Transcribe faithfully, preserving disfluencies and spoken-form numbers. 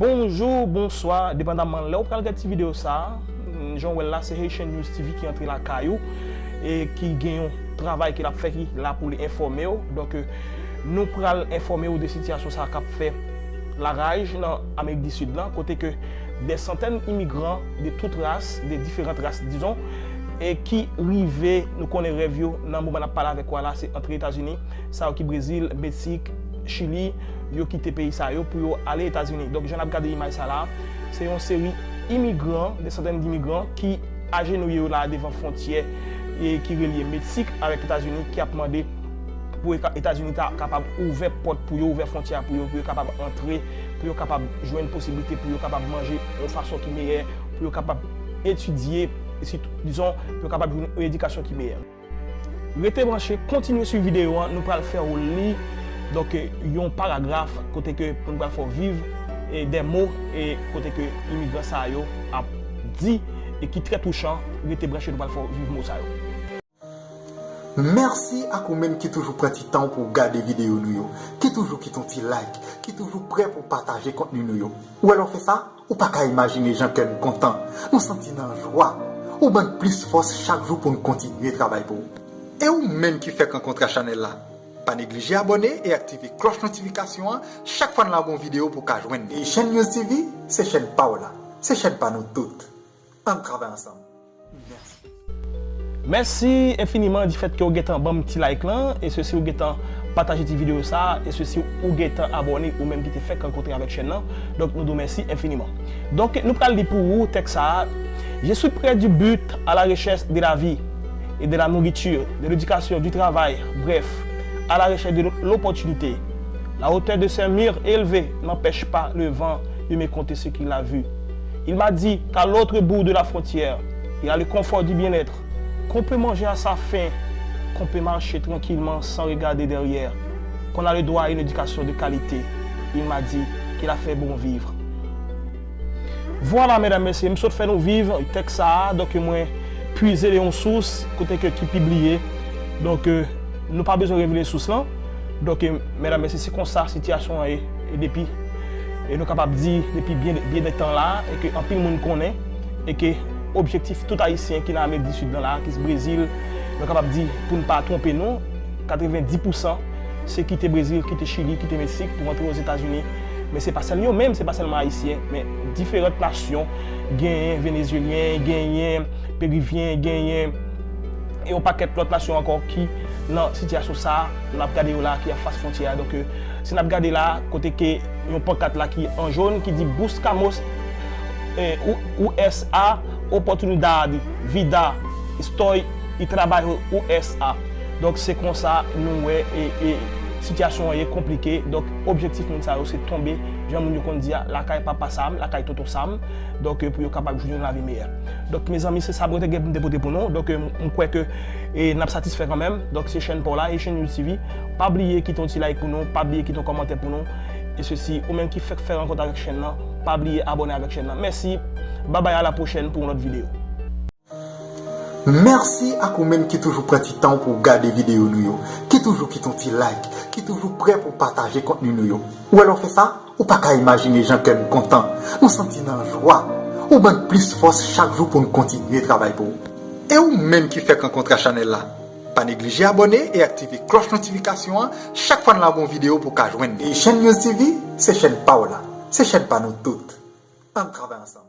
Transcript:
Bonjou, bonswa, depandamman lè w pral gade ti videyo sa a. Jan w wè l la, se Haitian News T V ki antre lakay ou e ki gen yon travay ke l ap fè ki la pou li enfòme w. Donk, nou pral enfòme w de sitiyasyon sa a k ap fè laraj nan Amerik di Sid lan, kote ke de santèn imigran de tout ras, de diferan ras, dizon, e ki rive, nou konnen rèv yo nan moman n ap pale avèk ou a la, se antre Etazini, sa yo ki Brezil, Meksik, Chili, yo kite peyi sa yo pou yo ale Etazini. Donk, jan n ap gade imaj sa la, se yon seri imigran, de santèn dimigran ki ajenouye yo la devan fwontyè e ki relye Meksik avèk Etazini, ki ap mande pou Eta- Etazini ta kapab ouvè pòt pou yo, ouvè fwontyè a pou yo, pou yo kapab antre, pou yo kapab jwenn posiblite pou yo kapab manje yon fason ki meyè, pou yo kapab etidye, e sitou, dizon, pou yo kapab jwenn yon edikasyon ki meyè. Rete branche, kontinye swiv videyo an, nou pral fè w li, donk, yon paragraf kote ke nou pral fè w viv, e de mo, e kote ke imigran sa yo ap di, e ki trè touchan. Rete branche, nou pral fè w viv mo sa yo. Mèsi ak ou menm ki toujou pran ti tan w pou w gade videyo nou yo, ki toujou kite yon ti like, ki toujou prè pou w pataje kontni nou yo. Ou wè lè w fè sa, ou pa ka imajine jan kè n kontan. Nou santi nan jwa. Ou ban n plis fòs chak jou pou n kontinye travay pou ou. E ou menm ki fèk rankontre chanèl la, pa neglije abòne e aktive klòch notifikasyon an chak fwa n lage yon videyo pou w ka jwenn li. Haitian News T V, se chèn pa w la, se chèn pa nou tout. Ann travay ansanm. Mèsi. Mèsi enfiniman di fèt ke w gentan ban m ti like lan, e sesi w gentan pataje ti videyo sa, e sesi w gentan abòne ou menm ki te fèk rankontre avèk chèn nan. Donk, nou di w mèsi enfiniman. Donk, nou pral li pou ou tèks sa a. Je suis près du but, à la recherche de la vie et de la nourriture, de l'éducation, du travail, bref, à la recherche de l'opportunité. La hauteur de ces murs élevés n'empêche pas le vent de me conter ce qu'il a vu. Il m'a dit qu'à l'autre bout de la frontière, il a le confort du bien-être, qu'on peut manger à sa faim, qu'on peut marcher tranquillement sans regarder derrière, qu'on a le droit à une éducation de qualité. Il m'a dit qu'il a fait bon vivre. Vwala, medam, mesye, m sot fè nou viv tèks sa a, donk mwen pwize de yon sous kote ke ki pibliye. Donk, nou pa bezwen revele sous lan. Donk, medam, mesye, se konsa sitiyasyon an ye, e depi, e nou kapab di, depi byen, byen de tan la, e ke anpil moun konnen, e ke objektif tout Ayisyen ki nan Amerik di Sid lan la, ki se Brezil, nou kapab di, pou n pa twonpe nou, katrevenndis pousan se kite Brezil, kite Chili, kite Meksik pou rantre Ozetazini. Men se pa sèl yo menm, se pa sèlman Ayisyen, men diferan nasyon, genyen Venezyelyen, genyen Perivyen, genyen e yon pakèt lòt nasyon ankò ki nan sitiyasyon sa a, n ap gade yo la, ki anfas fwontyè a. Donk, si n ap gade la, kote ke yon pankat la ki an jòn, ki di Buscamos, eh, U S A, oportunidad, vida, estoy y trabajo U S A. Donk, se konsa nou wè, e, e sitiyasyon an ye konplike. Donk, objektif moun sa yo, se tonbe, jan moun yo konn di a, lakay papa Sam, lakay tonton Sam. Donk, pou yo kapab jwenn yon lavi meyè. Donk, mezanmi, se sa mwen te gen pou m te pote pou nou. Donk, m kwè ke, e, n ap satisfè kanmenm. Donk, se chèn pa w la, e chèn News T V. Pa bliye kite yon ti like pou nou, pa bliye kite yon kòmantè pou nou. E sesi, ou menm ki fèk fè rankont avèk chèn nan, pa bliye abòne avèk chèn nan. Mèsi, babay, a la pwochèn pou yon lòt videyo. Mèsi ak ou menm ki toujou pran ti tan w pou w gade videyo nou yo, ki toujou kite yon ti like, ki toujou prè pou w pataje kontni nou yo. Ou wè lè w fè sa, ou pa ka imajine jan kè n kontan. Nou santi nan jwa. Ou ban n plis fòs chak jou pou n kontinye travay pou ou. E ou menm ki fèk rankontre chanèl la, pa neglije abòne e aktive klòch notifikasyon an chak fwa n lage yon videyo pou w ka jwenn li. E chèn News T V, se chèn pa w la, se chèn pa nou tout. Ann travay ansanm.